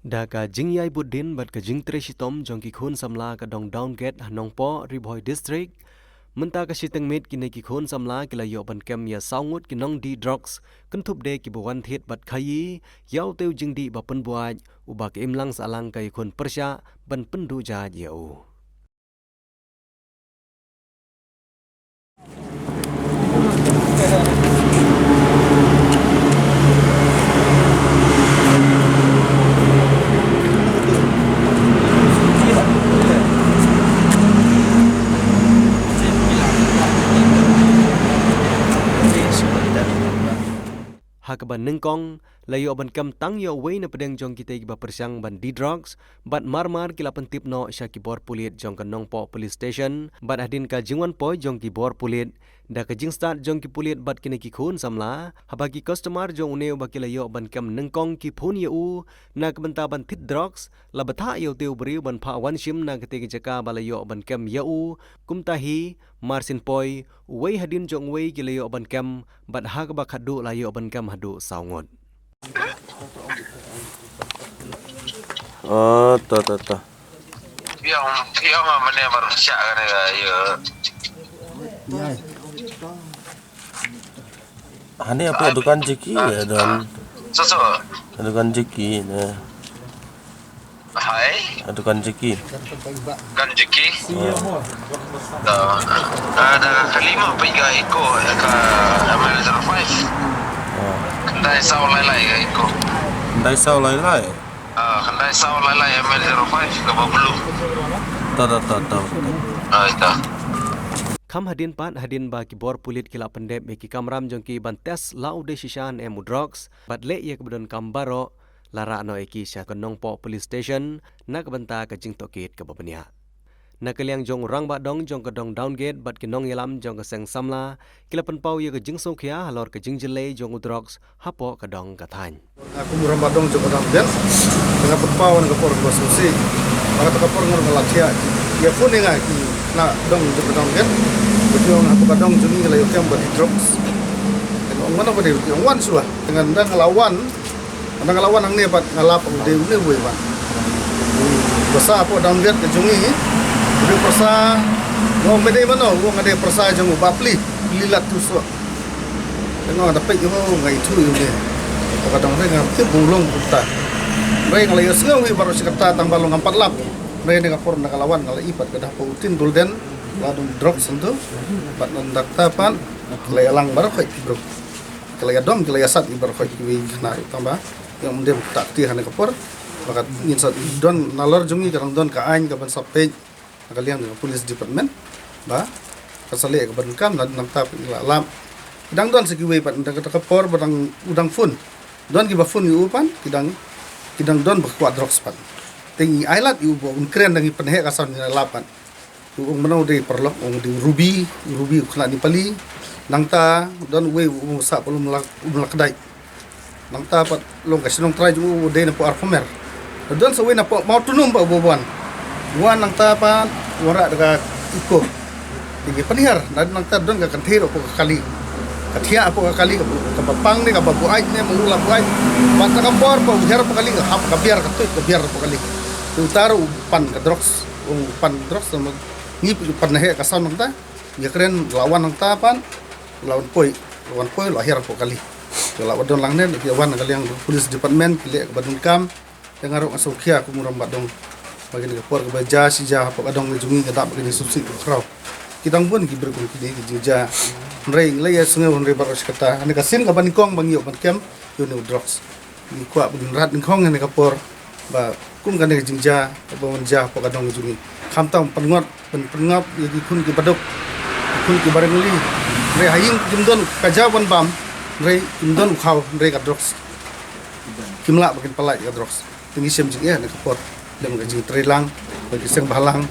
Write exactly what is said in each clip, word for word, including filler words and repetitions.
Da ka jingïaibud dien bad ka jingtrei shitom jong ki khun samla ka dong Downgate ha Nongpoh, Ri Bhoi District, mynta ka shiteng miet kine ki khun samla ki la ïoh ban kem ïa saw ngut ki nongdih drugs, kynthup de kiba wan thied bad khaïi ïa utei u jingdih ba pynbuaid, uba ka imlang sahlang ka ïakhun pyrshah ban pynduh jait ïa u. Ha kaba nyngkong, la ïoh ban kem tang ïa uwei na pdeng jong kitei kiba pyrshang ban dih drugs, bad mar mar ki la pyntip noh sha ki bor pulit jong ka Nongpoh Police Station, bad hadien ka jingwan poi jong ki bor pulit, da ka jingstad jong ki pulit bad kine ki khun samla, haba ki customer jong une uba ki la ïoh ban kem nyngkong ki phone ïa u na ka bynta ban thied drugs, la bthah ïa utei u briew ban phah wan shim na katei ka jaka ba la ïoh ban kem ïa u. Kumta hi, mar syn poi, uwei hadien jong uwei ki la ïoh ban kem, bad ha kaba khatduh la ïoh ban kem haduh saw ngut. Oh, to, to, to. Ïa, ïa, ma mane baru siap kan, ïa. Hani apa dukan Jeki ya, Don? Susu. Dukan Jeki ne. Hai. Dukan Jeki. Kan Jeki. Oh. Dah. Ada kelima pagi iko ka M L zero five. Oh. Khyndai saw lai lai ka iko. Khyndai saw lai lai. Ah, khyndai saw lai lai M L zero five kaba blue. Ta, ta, ta, ta. Ah, ita. Kham hadien pat, hadien ba ki bor pulit ki la pyndep ïa ki kamram jong ki ban test la u dei shisha ne em u drugs, bad leh ïa kaba donkam baroh, la rah noh ïa ki sha ka Nongpoh Police Station na ka bynta ka jingtohkit kaba bniah. Na ka liang jong u rangbah dong jong ka dong Downgate bad ki nongïalam jong ka seng samla, ki la pynpaw ïa ka jingsngewkhia halor ka jingjyllei jong u drugs hapoh ka dong ka thaiñ. Nga kum u rangbah dong jong ka dong Downgate, nga pynpaw na ka por kaba sngewsih. Ba kata ka por nga la thiah ïa phone ïa nga ki na dong jong ka dong Downgate. Ba ki ong hapoh ka dong jong ngi la ïoh kem ba dih drugs. Te nga ong mano ba dei, ki ong wan shuwa. Te nga, nga la wan, nga la wan hangne bad nga lap ong dei une uwei bad. Pyrsa hapoh dong Downgate ka jong ngi. Dei pyrsa, nga ong me dei mano, nga ong nga dei pyrsa jong u Bah Pli, Pli Lat Tuso. Te nga da peit ïa u, nga ithuh ïa une. Ka dang re nga tip bun long kumta. Re nga la ïohsngew hi baroh shi katta tang ba long ngam pat lap. Re ne ka por na ka la wan nga la i pat ka da hapoh u Tin Dulden. La dong drugs hangto. Bad na dakta pat. Ka la ïalang baroh khoit ki briew. Ka la ïadom, ka la ïasat ïa baroh khoit kiwei ki khynnah tang ba. Ïa um dem tak ti ha ne ka por. Ba ka ngin sa don nalor jong ngi ka dang don ka aiñ ka ban sa peit. Na ka liang jong ka police department ba ka sa leh kaba donkam, na nangta phi la lap. Ki dang don sa kiwei pat na kata ka por ba dang, u dang phone. Don kiba phone ïa u pat, ki dang, ki dang don ba kwah drugs pat. Te ngi ai lad ïa u ba un kren, dang ngi pynheh ka sound ngi la lap pat. Ïa u ong mano dei paralok, ong dei Ruby, Ruby u khynnah Nepali. Nangta don uwei u ong sah pat um la, um la kdai. Nangta pat long ka shnong trai jong u dei na pyrshah Arphew Mer. Don sa uwei na pyrshah Mawtunum pat uba wan. Wan nangta pat wanrah da ka iko. Te ngi pynhiar, na nangta don ka kynthei hapoh ka kali. Ka thiah hapoh ka kali, kaba pang ne kaba buaid ne, mano la buaid. Bad na ka por ba u hiar hapoh kali, ka hap ka biar, ka tuid ka biar hapoh kali. Te uta ruh u pan ka drugs, u pan drugs, ngi pynheh ka sound nangta. Ngi kren la wan nangta pat. La wan poi, la wan poi, la hiar hapoh kali. Te la wan don lang ne, ki wan na ka liang police department, ki leh kaba donkam. Te nga ruh nga sngewkhia kum u rangbah dong. Ba kine ki por kaba jia shi jia hapoh ka dong ka jong ngi, nga dap ba kine ki sngewsih ki khraw. Ki dang bun ki briew kum kine ki jingjia. Hynrei ngi la ïa sngew hynrei baroh shi katta. Hane ka sien kaba nyngkong ba ngi ïoh ban kem, ïa une u drugs. Ngi kwah ba ngin rat nyngkong hane ka por. Ba kum kane ka jingjia kaba wan jia hapoh ka dong ka jong ngi. Khamtam pynngop, pyn, pynngop ïa ki khun kiba duk, ki khun kiba rangli. Hynrei ha ïing kim don ka jaw ban bam, hynrei kim don u khaw, hynrei ka drugs. Kim lah ba kin pynlait ka drugs. Te ngi shem jingeh na ka por. Lem ka jingtrei lang bad ki seng bhalang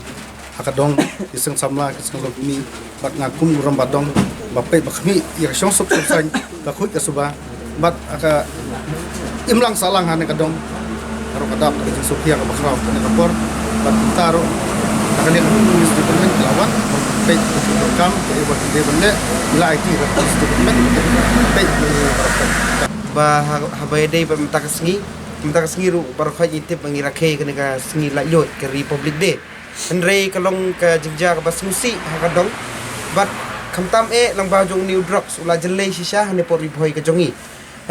ha ka dong, ki seng samla, ki seng longkmie. Bad nga kum u rangbah dong ba peit ba khmih ïa ka shongsuk shongsaiñ, ka khuid ka suba. Bad ha ka imlang sahlang hane ka dong. Ka ruh ka dap ka jingsngewkhia kaba khraw hane ka por. Bad kumta ruh na ka liang ka police department ki la wan peit ka kam ka ïa ba ki dei ban leh, ki la aiti ka police department peit ka ïa ba. Ba ha, haba ïadei bad mynta ka sngi, Mynta ka sngi ruh baroh khoit ngi tip ba ngi rakhe kane ka sngi laitluid ka Republic Day. Hynrei ka long ka jingjia kaba sngewsih ha ka dong. Bad khamtam eh lyngba jong une u drugs u la jyllei shisha hangne hapoh Ri Bhoi ka jong ngi.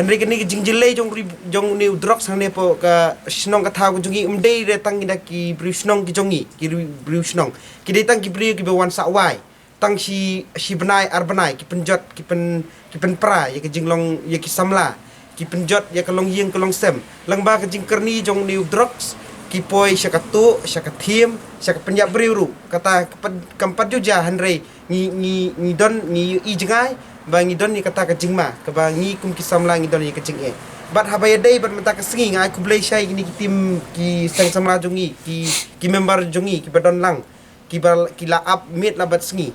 Hynrei kane ka jingjyllei jong ri, jong une u drugs hangne hapoh ka shnong ka thaw ka jong ngi ym dei re tang ki da ki briew shnong ki jong ngi, ki ri-, briew shnong. Ki dei tang ki briew kiba wan sah wai. Tang shi, shi bnai ar bnai ki pynjot, ki pyn, ki pynpra ïa ka jinglong ïa ki samla, ki pynjot ïa ka longïing ka longsem. Lyngba ka jingkyrni jong une u drugs ki poi sha ka tuh, sha ka thiem, sha ka pynïap briew ruh. Kata ka pyn-, kam pat ju jia, hynrei ngi, ngi, ngi don, ngi i jngai ba ngi don ïa kata ka jingma kaba ngi kum ki samla ngi don ïa ka jingeh. Bad haba ïadei bad mynta ka sngi nga ai khublei shai kine ki team, ki seng samla jong ngi, ki, ki member jong ngi kiba don lang, kiba, ki la ap miet la bad sngi,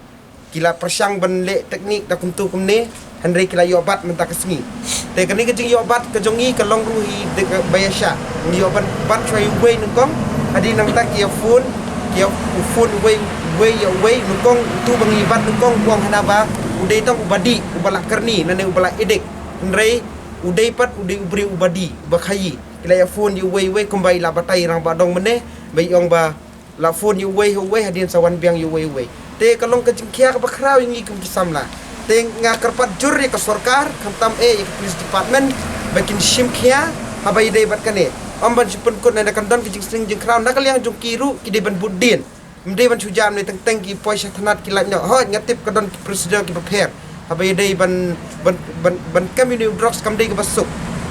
ki la pyrshang ban leh teknik da kumtu kumne, hynrei ki la ïoh bat mynta ka sngi. Te kane ka jingïoh bat ka jong ngi ka long ruh hi de ka ba ïa sha. Ngi ïoh ban bat shuwa uwei nyngkong, hadien nangta ki ïa phone, ki ïa phone uwei, uwei ïa uwei nyngkong, utu ba ngi bat nyngkong u ong hana ba u dei tang uba dih, uba la kyrni, lane uba la addict. Hynrei u dei pat, u dei u briew uba dih, uba khaïi. Ki la ïa phone ïa uwei uwei kumba i la batai rangbah dong mynne, ba i ong ba la phone ïa uwei uwei, hadien sa wan biang ïa uwei uwei. Te ka long ka jingkhia kaba khraw ïa ngi kum ki samla. Te nga kyrpad jur ïa ka sorkar, khamtam eh ïa ka police department, ba kin shim khia haba ïadei bad kane. Ym ban shu pynkut, ne kan don ka jingsneng jingkhraw na ka liang jong ki ruh, ki dei ban bud dien. Ym dei ban shu jam ne teng teng ki poi sha thanat ki lait noh. Hooid, nga tip ka don ki procedure kiba pher. Haba ïadei ban, ban, ban, ban kem ïa une u drugs kam dei kaba suk.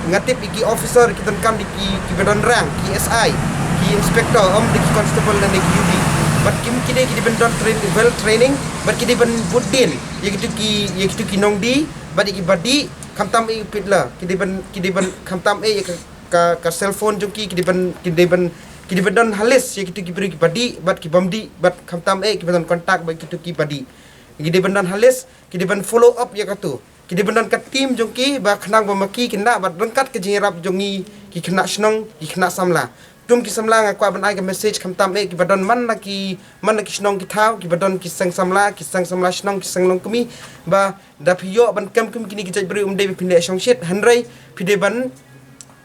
Nga tip ïa ki officer ki donkam dei ki, kiba don rank, ki S I, ki inspector, ym dei ki constable lane ki U D. Bad kim, ki dei, ki dei ban don train, well training, bad ki dei ban bud dien ïa kitu ki, ïa kitu ki nongdie, bad ïa kiba dih, khamtam eh u peddler. Ki dei ban, ki dei ban, khamtam eh ïa ka, ka, ka cellphone jong ki, ki dei ban, ki dei ban, ki dei ban don ha list ïa kitu ki briew kiba dih bad kibym dih, bad khamtam eh kiba don contact bad kitu kiba dih. Ki dei ban don ha list, ki dei ban follow up ïa katu. Ki dei ban don ka team jong ki ba khnang ba ma ki kin da bad ryngkat ka jingïarap jong ngi ki khynnah shnong, ki khynnah samla. Kum ki samla nga kwah ban ai ka message, khamtam eh kiba don man la ki, man la ki shnong ki thaw, kiba don ki seng samla, ki seng samla shnong, ki seng longkmie, ba da phi ïoh ban kem kum kine ki jait briew, ym dei ba phin leh shongshit, hynrei phi dei ban,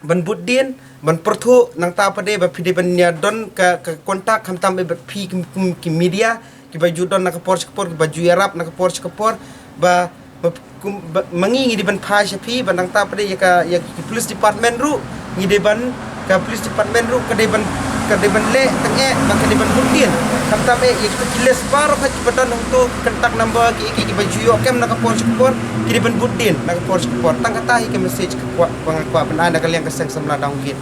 ban bud dien, ban pyrthuh, nangta pat de ba phi dei ban ïa don ka, ka contact, khamtam eh bad phi kum, kum ki media kiba ju don na ka por sha ka por, kiba ju ïarap na ka por sha ka por, ba, ba kum, ba, ma ngi ngi dei ban phai sha phi, ba nangta pat de ïa ka, ïa ki police department ruh, ngi dei ban, ka police department ruh ka dei ban, ka dei ban leh tang eh, ba ka dei ban bud dien. Khamtam eh ïa ki list baroh kiba don hangto, contact number, ki, ki, kiba ju ïoh kem na ka por sha ka por, ki dei ban bud dien na ka por sha ka por. Tang kata hi ka message ka kwah, ba nga kwah ban ai na ka liang ka seng samla Dawngkit.